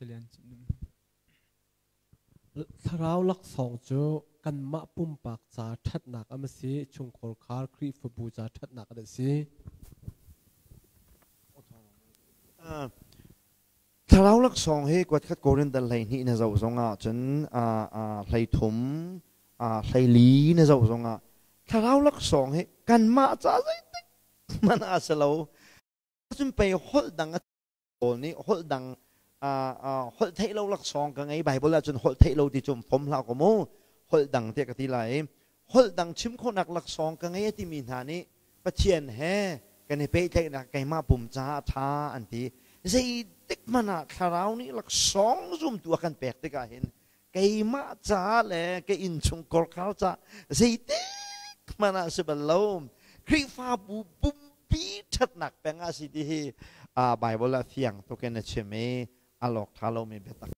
Salian. Thlarau laksawng cu kanmah pumpak ca ṭhatnak a si, chungkhar khar Khrihfabu ca ṭhatnak a si. Thlarau laksawng hi kuatkhat Korin dal 12 na zoh zongah cun 13 14 na zoh zongah thlarau laksawng hi kanmah ca zeitik hmanh ah si lo. Cun pei holh dang a pawl nih holh dang holh theih lo laksawng ka ngei. Bible ah cun holh theih lo ti cu fom hlah ko mu, holh dang tiah ka ti lai. Holh dang chim khawhnak laksawng ka ngei a timi hna nih Pathian he kan i pehtlaihnak keimah pum caah a ṭha an ti. Zeitik hmanh ah thlarau nih laksawng zumtu a kan pek tikah hin keimah caah le ka innchung korkhar caah zeitik hmanh ah si bal lo. Khrihfabu pumpi ṭhatnak peng ah si ti hi Bible ah fiang tuk in a chim i a lawk ṭha lomi biatak.